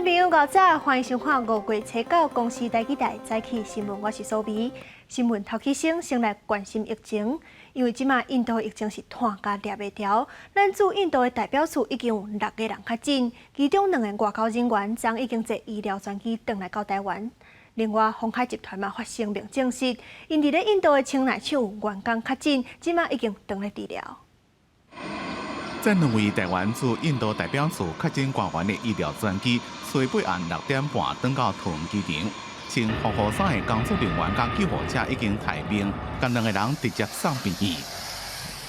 眾朋友，午早，歡迎收看5月初9公視台語台早起新聞，我是蘇眉。新聞頭起先，先來關心疫情，因為這馬印度疫情是湠甲掠袂牢。咱駐印度的代表處已經有六個人確診，其中兩个外交人員昨已經坐醫療專機轉來到台灣。另外，鴻海集團嘛發聲明證實，𪜶佇咧印度的清奈廠有員工確診，這馬已經轉咧治療。這兩位台灣駐印度代表處確診官員的醫療專機，初八暗6點半轉到桃園機場。穿防護衫的工作人員佮救護車已經待命，共兩個人直接送病院。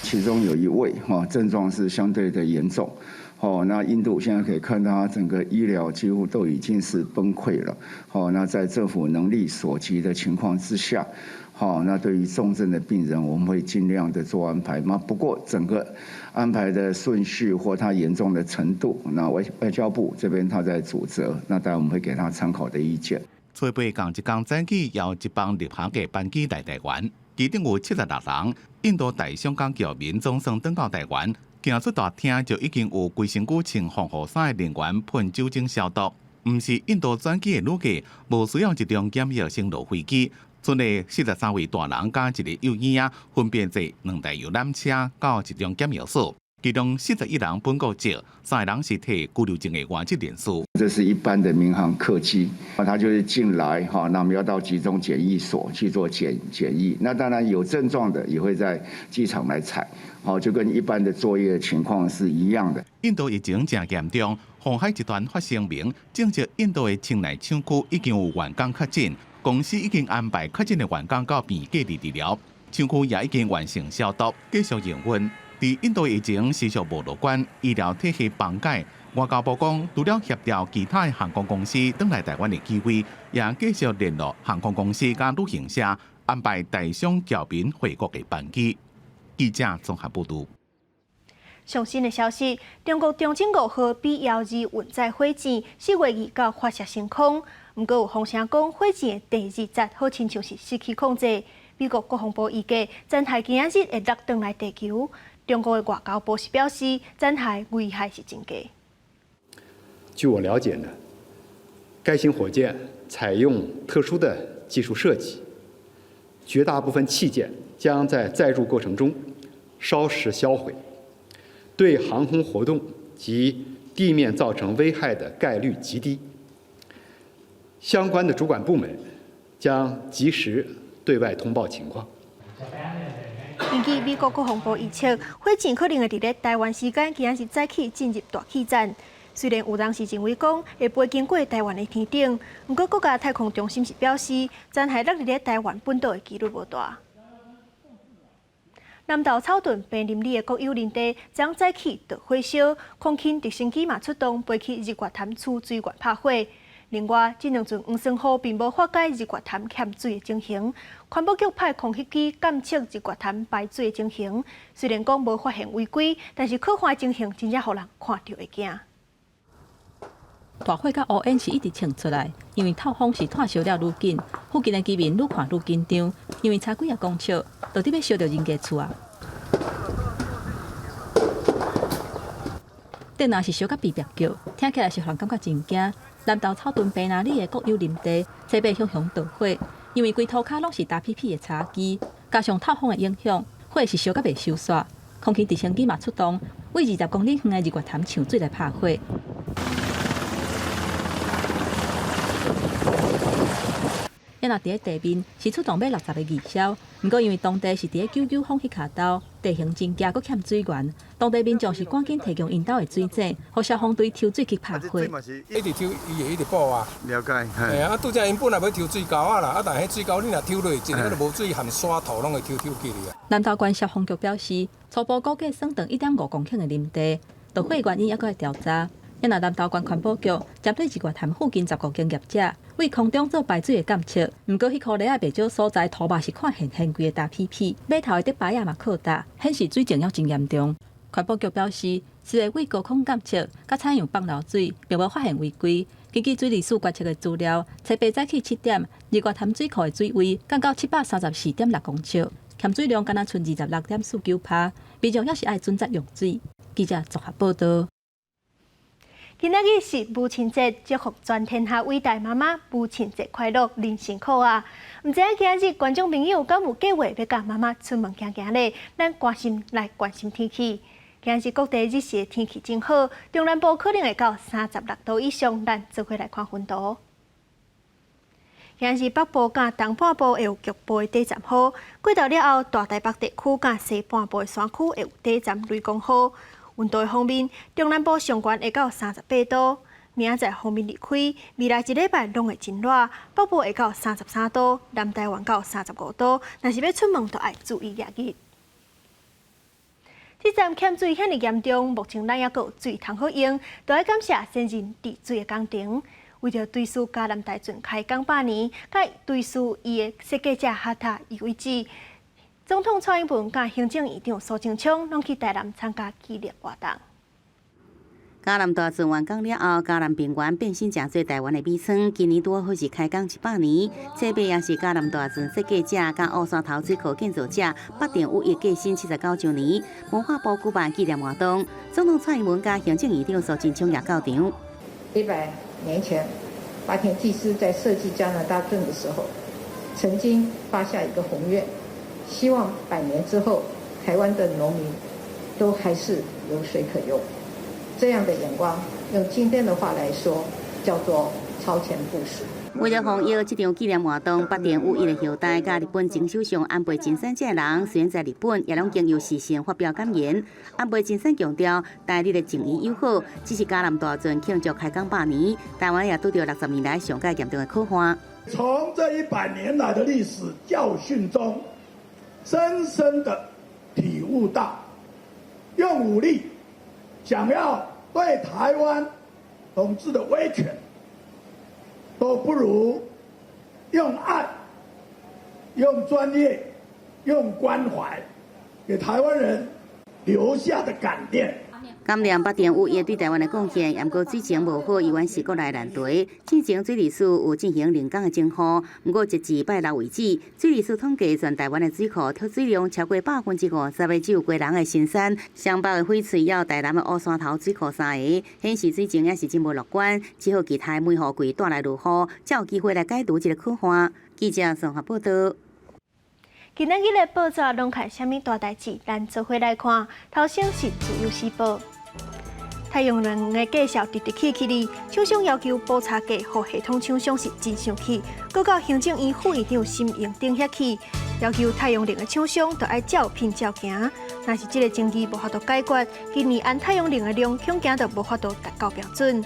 其中有一位哈症狀是相對的嚴重，哦，那印度現在可以看到，它整個醫療幾乎都已經是崩潰了，哦，那在政府能力所及的情況之下，好，那對於重症的病人，我們會盡量的做安排。那不過整個安排的順序或它嚴重的程度，那外交部這邊他在主責，那當然我們會給他參考的意見。初八仝一工早起，有一班入航的班機來台灣，其中有76人。印度大商佮僑民總算轉到台灣，行出大廳就已經有規身軀穿防護衫的人員噴酒精消毒。毋是印度轉機的旅客，無需要入中檢疫先落飛機。賰內43位大人佮一个幼嬰仔，分別坐兩台遊覽車到集中檢疫所。其中41人本國籍，三个人是提居留證的外籍人士。這是一般的民航客機，他就是進來哈，那我們要到集中檢疫所去做檢疫。那當然有症狀的也會在機場來採，好，就跟一般的作業情況是一樣的。印度疫情誠嚴重，鴻海集團發聲明，證實印度的清奈廠區已經有員工確診，公司已經安排確診的員工到病院隔離治療，廠區也已經完成消毒，繼續營運。佇印度疫情持續無樂觀，醫療體系崩解。外交部講，除了協調其他的航空公司轉來台灣的機會，也繼續聯絡航空公司佮旅行社安排台商僑民回國的班機。記者綜合報導。上新的消息，中國長征5號 B12運載火箭4月29發射升空，毋過有風聲講火箭的地熱閘好親像是失去控制。美國國防部預計殘骸今仔日會落轉來地球。中國的外交部是表示，殘骸危害是真低。據我了解呢，該型火箭採用特殊的技術設計，絕大部分器件將在載入過程中燒蝕銷毀，對航空活動及地面造成危害的概率極低。相關的主管部門將及時對外通報情況。根據美國國防部預測，火箭可能會佇咧台灣時間今仔日早起進入大氣層。雖然有人是認為講會飛經過台灣的天頂，毋過國家太空中心是表示，殘骸落佇咧台灣本島的幾率無大。南投草屯坪林里的國有林地，昨早起著火燒，空勤直升機嘛出動飛去日月潭取水源拍火。另外，這兩陣黃酸雨並無化解日月潭欠水的情形。環保局派空翕機監測日月潭排水的情形，雖然講無發現違規，但是可看的情形真正予人看著會驚。大火佮烏煙是一直衝出來，因為透風是炭燒了愈緊，附近的居民愈看愈緊張，因為差幾仔公尺，就佇欲燒著人家厝啊！電若是燒甲嗶嗶叫，聽起來是予人感覺真驚。南投草屯坪林里的國有林地，初八熊熊著火，因為規塗跤攏是焦皮皮的柴枝，加上透風的影響，火是燒甲袂收煞。空勤直升機嘛出動，為20公里遠的日月潭搶水來拍火。也若佇咧地面是出動欲60個義消，毋過因為當地是佇咧九九峰彼跤兜，地形真崎，閣欠水源，當地民眾是趕緊提供𪜶兜的水井，予消防隊抽水去拍火。一直抽，伊會一直補啊。了解。嘿啊，拄才𪜶本來欲抽水溝仔啦，啊，但彼水溝你若抽落去，一個就無水，含沙土攏會抽抽起去啊。南投縣消防局表示，初步估計損斷1.5公頃的林地，著火原因猶閣咧調查。也若南投縣環保局針對日月潭附近15間業者，對空中做排水的監測。毋過彼箍犁仔袂少所在，塗肉是看現現規个焦皮皮，碼頭的竹排仔嘛擴大，顯示水情猶真嚴重。環保局表示，是會對高空監測，佮採用放流水，並無發現違規。根據水利署觀測的資料，初八早起7點，日月潭水庫的水位降到734.6公尺，欠水量敢若賰26.49趴，民眾猶是愛準則用水。記者綜合報導。今仔日是母親節，祝福全天下偉大媽媽母親節快樂，恁辛苦啊！毋知影今仔日觀眾朋友敢有計劃欲佮媽媽出門行行咧？咱關心來關心天氣。今仔日各地日時的天氣真好，中南部可能會到36度以上，咱做伙來看雲圖。今仔日北部佮東半部會有局部的短暫雨，過晝了後，大台北地區佮西半部的山區會有短暫雷公雨。溫度方面，中南部上懸會到38度，明仔載鋒面離開，未來一禮拜攏會真熱，北部會到33度，南台灣到35度，若是欲出門，就愛注意遮日。這陣欠水遐爾嚴重，目前咱猶閣有水通好用，都愛感謝先人治水的工程。為著追思嘉南大圳開工百年，佮追思伊的設計者哈塔伊維子，總統蔡英文佮行政院長蘇貞昌攏去台南參加紀念活動。嘉南大圳完工了後，嘉南平原變身成做台灣的美村。今年拄好是開工100年，這擺也是嘉南大圳設計者佮烏山頭水庫建造者北田裕毅過身79週年，文化部舉辦紀念活動，總統蔡英文佮行政院長蘇貞昌也到場。 100年前，八田技師在設計嘉南大圳的時候，曾經發下一個宏願。希望百年之後，台灣的農民都還是有水可用。這樣的眼光，用今天的話來說，叫做超前部署。為著防疫這場紀念活動，北田裕毅的後代佮日本前首相安倍晉三這个人，雖然在日本，也攏經由視訊發表感言。安倍晉三強調，台日的情誼友好，只是嘉南大圳慶祝開工百年，台灣也拄著60年來上蓋嚴重的苦旱。從這100年來的歷史教訓中，深深的體悟到，用武力想要對台灣統治的威權，都不如用愛、用專業、用關懷，給台灣人留下的感念。感念北田裕毅對台灣的貢獻，毋過水情無好，猶原是國內難題。之前水利署有進行人工的整枯，毋過截至拜六為止，水利署統計全台灣的水庫蓄水量超過50%的只有基隆的新山、雙北的翡翠，猶有台南的烏山頭水庫三个，顯示水情也是真無樂觀，只好期待梅雨季帶來落雨，才有機會來解除這个苦旱。記者綜合報道。今仔日的報紙攏刊啥物大代誌？咱做伙來看。頭先是自由時報，太陽能的價數直直起起哩，廠商要求補差價，予系統廠商是真生氣。閣到行政院副院長沈榮鼎遐去，要求太陽能的廠商都愛照品照行。若是這个爭議無法度解決，今年安太陽能的量恐驚就無法度達到標準。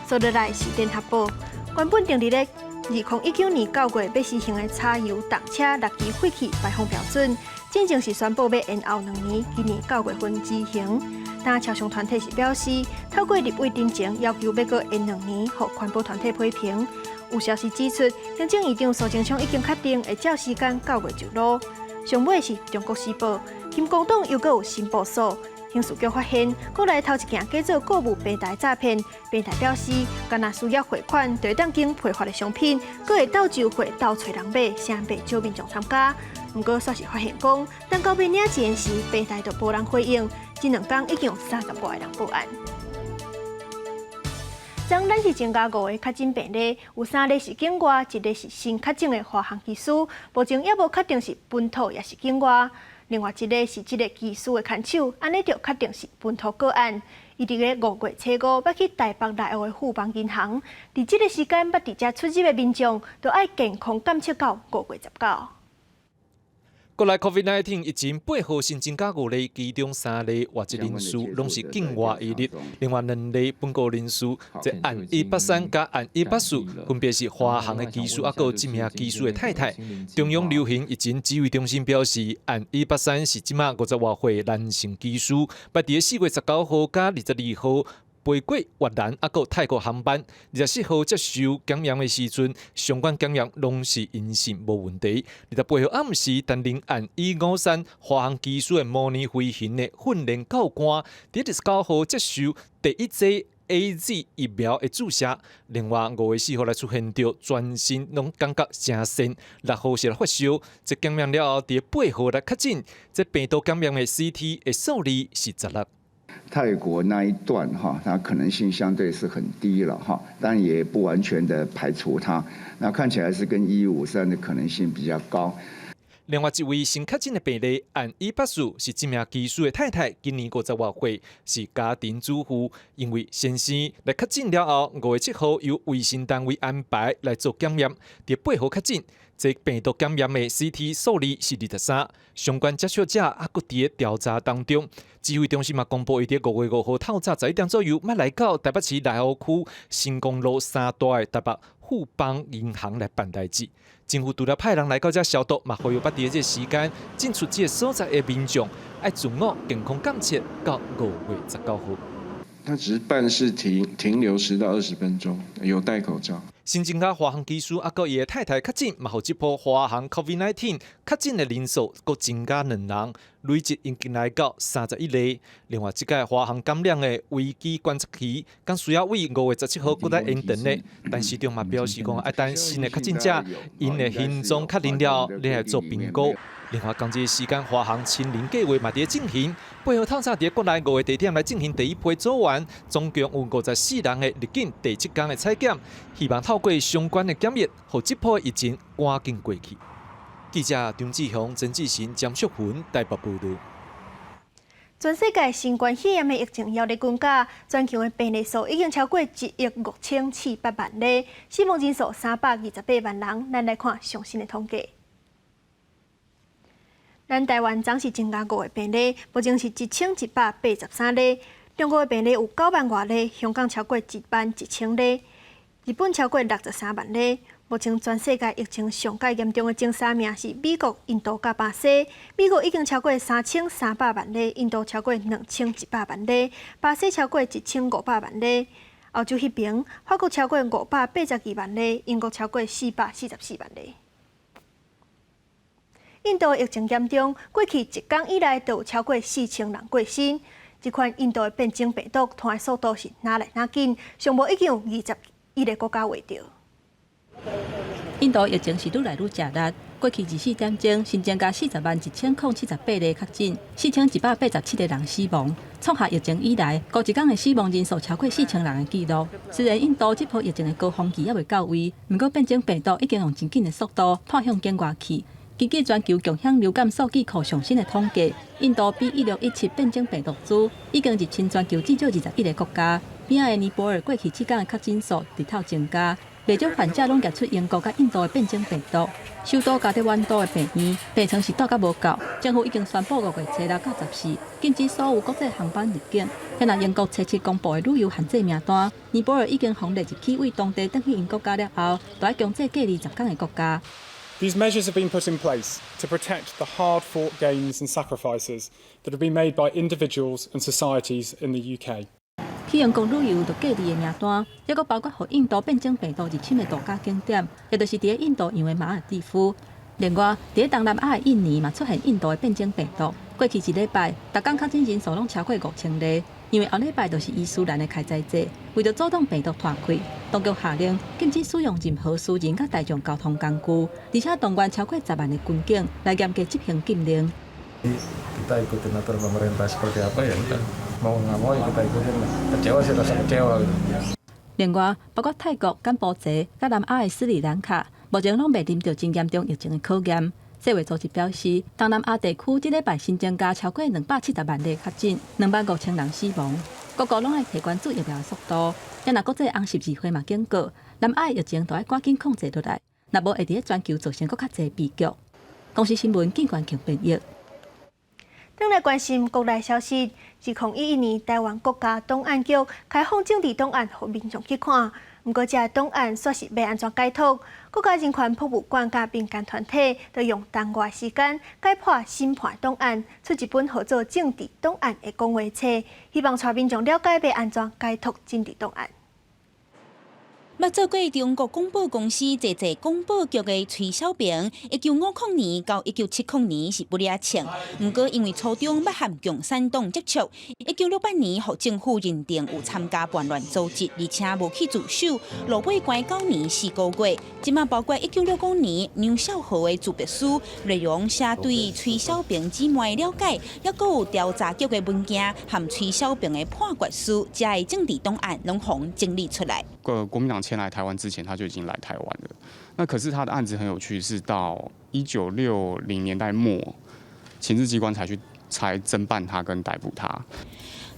紲落來是聯合報，原本定佇咧2019年9月欲實行的柴油動車六期廢氣排放標準，進前是宣布欲延後2年，今年9月份執行。但車商團體是表示，透過立委陳情，要求欲閣延兩年，予環保團體批評。有消息指出，行政院長蘇貞昌已經確定會照時間9月上路。上尾是中國時報，金光黨又閣有新部署。刑事局發現，國內頭一件假做購物平台詐騙，平台表示，干焦需要匯款，就會當經批發的商品，閣會鬥招貨鬥揣人買，誠袂少民眾參加。毋過，煞是發現講，等到欲領錢時，平台就無人回應。這兩工已經有30外个人報案。昨咱是增加五个確診病例，有三例是境外，一个是新確診的華航機師，目前猶無確定是本土抑是境外。另外一个是這个機師的牽手，按呢就確定是本土個案。伊佇咧5月初5欲去台北內湖的富邦銀行，佇這个時間欲佇遮出入的民眾，都愛健康檢測到5月19。國內 COVID-19 疫情8號新增加五例，其中三例外籍人士攏是境外移入，另外兩例本國人士，這案183佮案184，分別是華航的機師，猶閣有這名機師的太太。中央流行疫情指揮中心表示，案183是這馬50外歲男性機師，捌佇4月19號佮22號飛過越南猶閣泰國航班，24號接受檢驗的時陣，相關檢驗攏是陰性無問題。28號暗時擔任案153華航機師的模擬飛行的訓練教官，佇29號接受第一劑 AZ 疫苗的注射。另外5月4號來出現著全身攏感覺誠鉎，6號是來發燒，這檢驗了後，佇8號來確診，這病毒檢驗的 CT 的數字是16。泰國那一段哈，它可能性相對是很低了哈，但也不完全的排除它。那看起來是跟153的可能性比較高。另外一位新確診的病例，案184，是這名機師的太太，今年50外歲，是家庭主婦。因為先生來確診了後，5月7號由衛生單位安排來做檢驗，佇8號確診。這病毒檢驗的 CT 數字是23，相關接觸者猶閣佇咧調查當中。指揮中心嘛公布，伊佇5月5號透早11點左右，捌來到台北市內湖區新光路3段的台北富邦銀行來辦代誌。政府除了派人來到遮消毒，嘛呼籲捌佇這個時間進出這個所在的民眾，愛自我健康監測到5月19號。他只是辦事停留10到20分鐘，有戴口罩。新增加華航機師啊，閣伊的太太確診，嘛予這波華航 COVID-19 確診的人數閣增加兩人，累計已經來到31例。另外，這屆華航感染的危機觀察期，將需要為5月17號閣再延長的。但市長嘛表示講，愛等新的確診者𪜶的行蹤確認了，再來做評估。另外，仝一時間，華航清零計劃嘛佇咧進行。8號透早佇國內五個地點來進行第一批組員，總共有54人的入境第七工的採檢，希望透過相關的檢疫，予這波疫情趕緊過去。記者張志雄、曾志成、江淑芬台北報導。全世界新冠肺炎的疫情猶咧滾加，全球的病例數已經超過1億5400萬例，死亡人數328萬人。咱來看上新的統計。咱台灣昨是增加五個病例，目前是1183例。中國的病例有9萬外例，香港超過1萬1000例，日本超過63萬例。目前全世界疫情上蓋嚴重的前三名是美國、印度佮巴西。美國已經超過3300萬例，印度超過2100萬例，巴西超過1500萬例。歐洲彼爿，法國超過582萬例，英國超過444萬例。印度疫情嚴重，過去一工以來就有超過4000人過身。這款印度的變種病毒傳的速度是愈來愈緊，上無已經有21個國家罹著。印度疫情是愈來愈食力，過去24點鐘新增加401,078例確診，4187個人死亡，創下疫情以來孤一工的死亡人數超過4000人的紀錄。雖然印度這波疫情的高峰期猶未到位，毋過變種病毒已經用真緊的速度傳向境外去。根據全球共享流感數據庫上新的統計，印度 B 1617變種病毒株已經入侵全球至少21個國家。邊仔的尼泊爾過去七工的確診數直透增加，袂少患者攏檢出英國佮印度的變種病毒。首都加德滿都的病院病床是蹛甲無夠，政府已經宣布5月初六到14禁止所有國際航班入境。若英國初七公布的旅遊限制名單，尼泊爾已經予列入去對當地轉去𪜶國家了後，著愛強制隔離10工的國家。 These measures have been put in place to protect the hard-fought gains and sacrifices that have been made by individuals and societies in the UK. 去英國旅遊著隔離的名單，抑閣包括予印度變種病毒入侵的度假景點，也就是佇咧印度洋的馬爾地夫。另外，佇咧東南亞的印尼嘛出現印度的變種病毒。過去一禮拜，逐工確診人數攏超過5000例。因為後禮拜就是伊斯蘭的開齋節，為著阻擋病毒傳開，當局下令禁止使用任何私人佮大眾交通工具，而且動員超過10萬的軍警來嚴格執行禁令。 Kita ikutin aturan pemerintah seperti apa ya udah mau nggak mau ya kita ikutin lah. Kecewa sih rasa kecewa gitu. 另外，包括泰國、柬埔寨、佮南亞的斯里蘭卡，目前攏面臨著真嚴重疫情的考驗。世衛組織表示，東南亞地區這禮拜新增加超過270萬例確診，2萬5千人死亡。各國攏愛提懸注疫苗的速度。若國際紅十字會嘛警告，南亞的疫情著愛趕緊控制落來，若無會佇咧全球造成閣較濟悲劇。公視新聞，警官強編譯。轉來關心國內消息，2011年，台灣國家檔案局開放政治檔案予民眾去看。毋過，這個檔案煞是欲按怎解讀？國家人權博物館佮民間團體都用仝外時間解破審判檔案，出一本號做政治檔案的講話冊，希望帶民眾了解欲按怎解讀政治檔案。捌做過中國廣播公司坐坐廣播局的崔小平，1950年到1970年是不領情，毋過因為初中捌和共產黨接觸，1968年予政府認定有參加叛亂組織，而且無去自首，落尾關9年4個月。這馬包括1965年梁少豪的自白書，內容寫對崔小平姊妹了解，猶閣有調查局的文件和崔小平的判決書，遮的政治檔案攏予整理出來。個國民黨遷來台灣之前，他就已經來台灣了。那可是他的案子很有趣，是到1960年代末，情治機關才去才偵辦他跟逮捕他。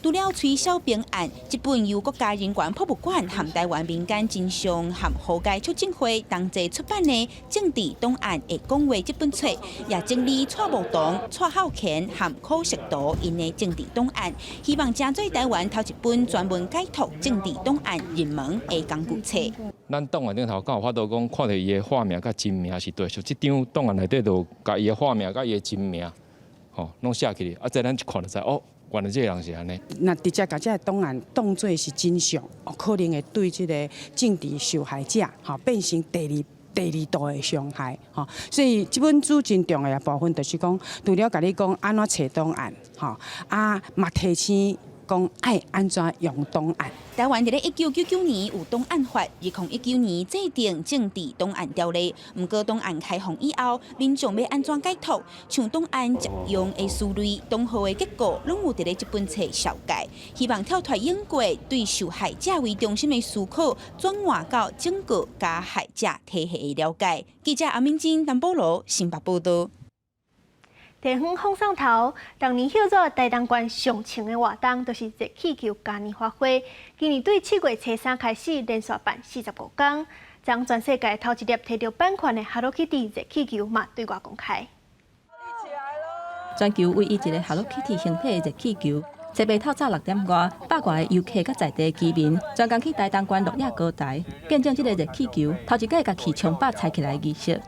除了崔小平案，這本由國家人權博物館和台灣民間真相和和解促進會同齊出版的《政治檔案會講話》這本冊，也整理蔡慕彤、蔡孝乾和柯錫圖𪜶的政治檔案，希望成做台灣頭一本專門解讀政治檔案入門的工具冊。咱檔案頂頭敢有法度講，看著伊的化名佮真名是對，像這張檔案內底就共伊的化名佮伊的真名，吼，攏寫起來，啊，這咱一看就知哦。原來這個人是按呢。若直接共這个檔案當做是真相，可能會對這个政治受害者，吼變成第二度的傷害，吼。所以這本書真重要的部分，就是講，除了共你講按怎揣檔案，吼，啊，嘛提醒講愛按怎用檔案。台灣佇咧1999年有檔案法，2019年制定政治檔案條例。毋過檔案開放以後，民眾欲按怎解讀，像檔案借用的思慮、檔號的結構，攏有佇咧這本冊紹介。希望跳脫英國對受害者為中心的思考，轉換到整個加害者體系的了解。記者阿敏珍、陳保羅新北報道。地方放送頭，逐年歇做台東縣上衝的活動，就是熱氣球嘉年華會。今年對7月初3開始，連續辦45工，將全世界頭一粒提著版權的 Hello Kitty 熱氣球嘛對外公開。全球唯一一个 Hello Kitty 形體的熱氣球，這擺透早6點外，百外个遊客佮在地居民，專工去台東縣鹿野高台，見證這个熱氣球頭一擺共氣槍把拆起來的儀式。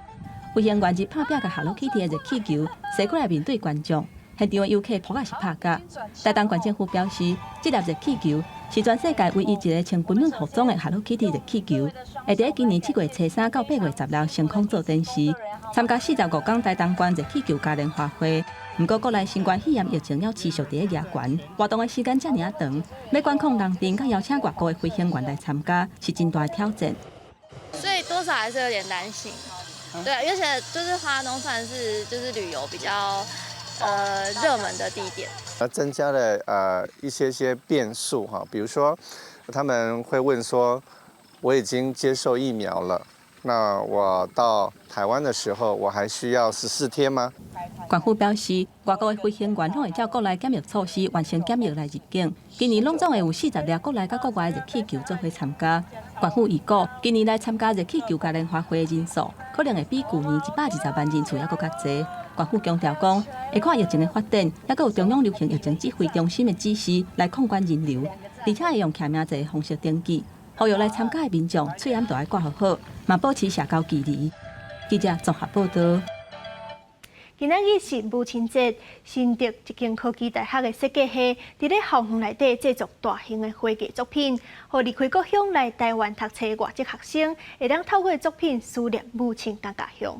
飛行員就拍拚共 Hello Kitty 的熱氣球，踅過來面對觀眾，現場的遊客噗仔是拍甲。台東縣政府表示，這粒熱氣球是全世界唯一一个穿軍旅服裝的 Hello Kitty 熱氣球，會佇今年7月初3到8月16升空做展示，參加45工台東縣熱氣球嘉年華會。毋過國內新冠肺炎疫情猶持續佇咧嚴懸，活動的時間遮爾仔長，欲管控人陣，佮邀請外國的飛行員來參加，是真大的挑戰。所以多少還是有點擔心。對，而且就是花東算是就是旅遊比較熱門的地點。增加了一些些變數哈，比如說他們會問說，我已經接受疫苗了，那我到台灣的時候，我還需要14天嗎？縣府表示，外國的飛行員攏會照國內檢疫措施完成檢疫來入境。今年攏總會有40粒國內佮國外的熱氣球做伙參加。縣府預估，今年來參加熱氣球嘉年華會的人數，可能會比舊年120萬人次猶閣較濟。縣府強調講，會看疫情的發展，猶閣有中央流行疫情指揮中心的指示來控管人流，而且會用簽名制的方式登記，呼籲來參加的民眾喙罨著愛掛好好，嘛保持社交距離。記者綜合報道。今仔日是母親節，新竹一間科技大學的設計系，佇咧校園內底製作大型的花藝作品，予離開故鄉來台灣讀冊外籍學生，會當透過作品思念母親佮家鄉。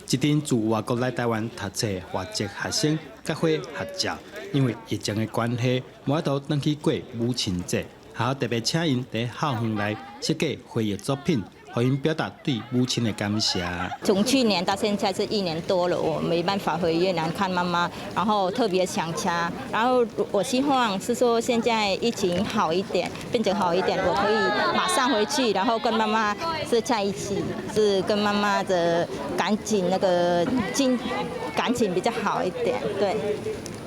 這陣自外國來台灣讀冊外籍學生結伙合照，因為疫情的關係，無法度轉去過母親節，學校特別請𪜶佇校園內設計花藝作品。予𪜶表達對母親的感謝。從去年到現在是一年多了，我沒辦法回越南看媽媽，然後特別想家。然後我希望是說現在疫情好一點，變成好一點，我可以馬上回去，然後跟媽媽是在一起，是跟媽媽的感情那個親感情比較好一點。對，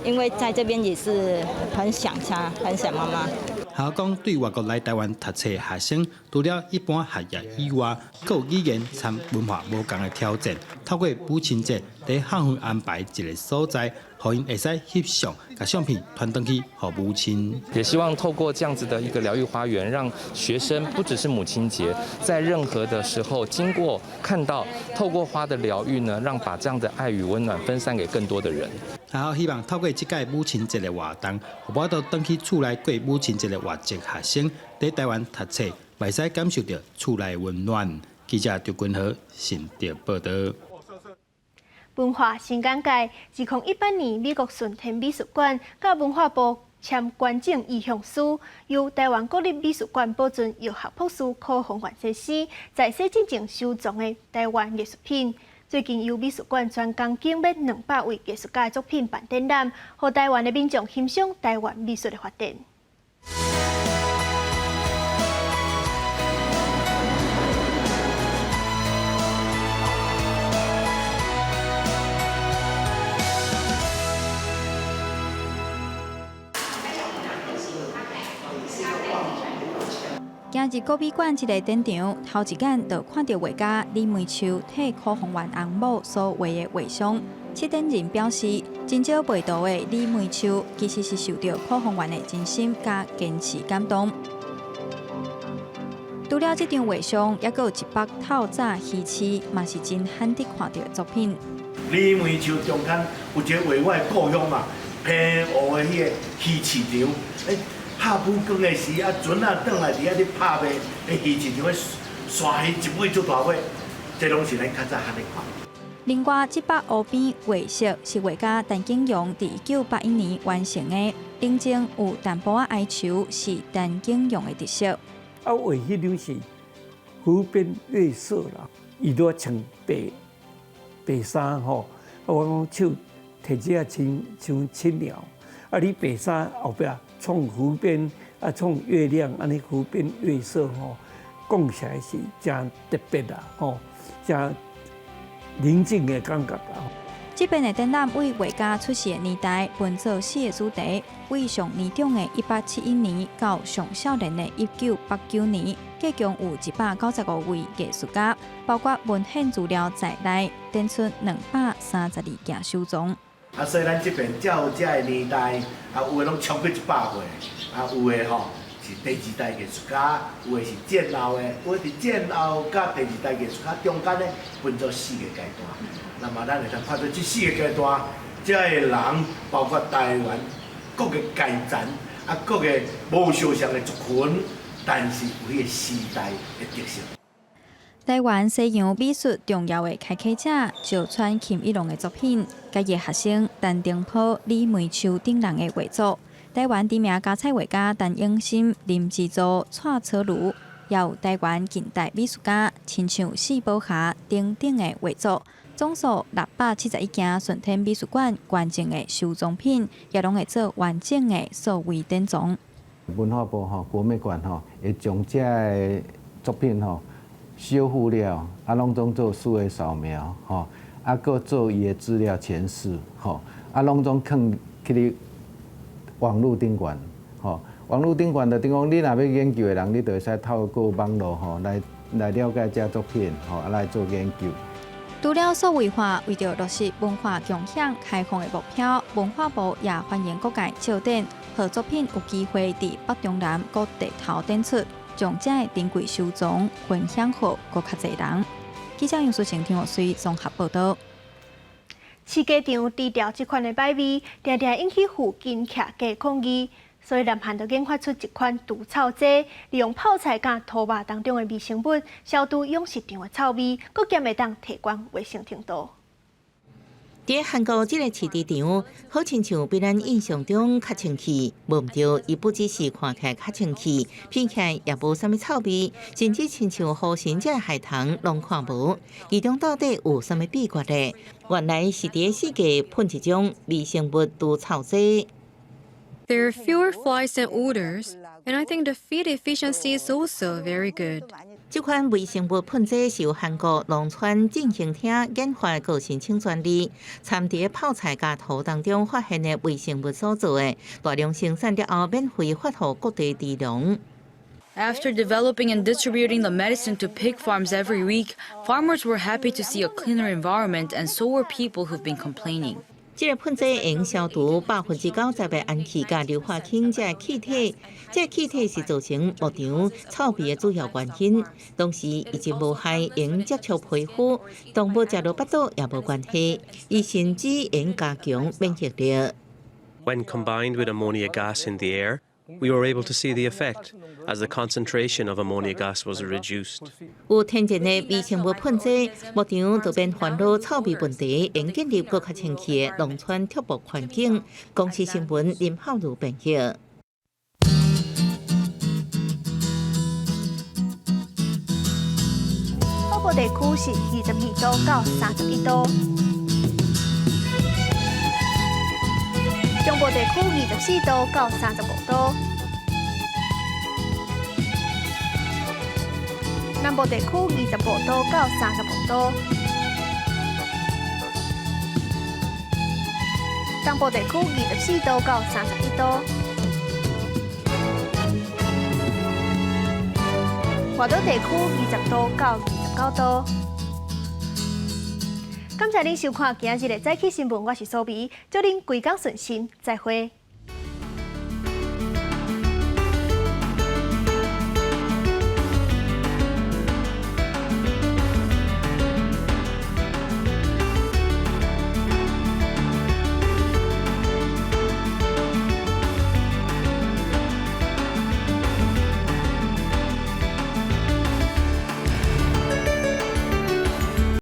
因為在這邊也是很想家，很想媽媽。學校講對外國來台灣讀冊學生，除了一般學業以外，閣有語言參文化無仝的挑戰。透過母親節，佇校園安排一个所在，予𪜶會使翕相，共相片傳轉去予母親。也希望透過這樣子的一個療癒花園，讓學生不只是母親節，在任何的時候經過看到，透過花的療癒呢，讓把這樣的愛與溫暖分散給更多的人。學校希望透過這屆母親節的活動，予無法度轉去厝內過母親節的外籍學生，佇台灣讀冊，會使感受著厝內溫暖。記者張君和新竹報導。文化新簡介，2018年，美國順天美術館佮文化部簽捐贈意向書，由台灣國立美術館保存藥學博士柯宏源先生在世進前收藏的台灣藝術品。最近由美術館專工景欲200位藝術家的作品辦展覽，予台灣的民眾欣賞台灣美術的發展。行入國美館這个展場，頭一眼就看著畫家李梅秋替柯宏源翁某所畫的畫像。策展人表示，真少畫圖的李梅秋，其實是受著柯宏源的真心佮堅持感動。除了這張畫像，猶閣有一幅透早魚市，嘛是真罕得看著的作品。李梅秋中間有一个畫我的故鄉嘛，澎湖的彼个魚市場。欸，拍浮光的時，啊船仔轉來佇遐咧拍賣，彼魚市場彼沙魚一尾足大尾，這攏是咱較早罕咧看。另外，這幅湖邊畫色是畫家陳景陽佇1981年完成的，頂前有淡薄仔哀愁，是陳景陽的特色。啊，畫彼張是湖邊月色啦，伊都穿白白衫吼，啊，我講手提這仔親像青鳥，啊，你白衫後壁創湖邊啊，創月亮，按呢湖邊月色吼，講起來是誠特別啦，吼，誠寧靜的感覺啦。這遍的展覽為畫家出世的年代分做四个主題，為上年長的1871年到上少年的1989年，計共有195位藝術家，包括文獻資料在內，展出232件收藏。啊，所以咱這遍照這个年代，啊，有的攏超過100歲，啊，有的吼是第二代藝術家，有的是戰後的，有的佇戰後佮第二代藝術家中間呢，分做四个階段。那麼咱會當看到這四个階段，這个人包括台灣各个階層，啊，各个無相像的族群，但是有彼个時代的特色。台灣西洋美術重要的開啟者石川欽一郎的作品，佮伊的學生陳澄波、李梅秋等人的畫作。台灣知名膠彩畫家陳永新、林之助、蔡楚如，也有台灣近代美術家親像四寶俠等等的畫作。總數671件順天美術館捐贈的收藏品，也攏會做完整的數位典藏。文化部吼國美館吼會將這个作品吼修復了，啊，攏總做數位掃描吼，啊，閣做伊的資料詮釋吼，啊，攏總囥去咧網路頂懸吼，網路頂懸就等於講，你若欲研究的人，你就會使透過網路吼來來了解這作品吼，啊來做研究。除了數位化，為著落實文化共享開放的目標，文化部也歡迎各界借展，予作品有機會佇北中南各地頭展出，將這个珍貴收藏分享予閣較濟人。記者楊淑晴、陳玉水綜合報導。飼雞場除掉這款的歹味，定定引起附近徛家抗議，所以南韓就研發出一款除臭劑，利用泡菜佮土肉當中的微生物消除養殖場的臭味，閣兼會當提懸衛生程度。佇韓國這個飼豬場，好親像比咱印象中較清氣，無毋對，伊不只是看起來較清氣，聞起來也無啥物臭味，甚至親像雨神這个害蟲攏看無。其中到底有啥物秘訣呢？原來是佇四界噴一種微生物除臭劑。 There are fewer flies and odors, and I think the feed efficiency is also very good. 這款微生物噴劑是由韓國農村振興廳研發閣申請專利，摻佇泡菜佮土當中發現的微生物所做的，大量生產了後免費發予各地豬農。 After developing and distributing the medicine to pig farms every week, farmers were happy to see a cleaner environment, and so were people who've been complaining. 這个噴劑會消除90%的氨氣佮硫化氫這个氣體，這个氣體是造成牧場臭味的主要原因。同時，伊真無害，會接觸皮膚，動物食落腹肚也無關係。伊甚至會加強免疫力。 When combined with ammonia gas in the air, We were able to see the effect as the concentration of ammonia gas was reduced. 有天然的微生物噴劑，牧場就免煩惱臭味問題，會建立閣較清氣的農村畜牧環境。公視新聞林浩如編譯。北部地區是22度到31度，中部地區24度到35度，南部地區25度到35度，東部地區24度到31度，外島地區20度到29度。感謝您收看今仔日的早起新聞，我是蘇美，祝您規工順心，再會。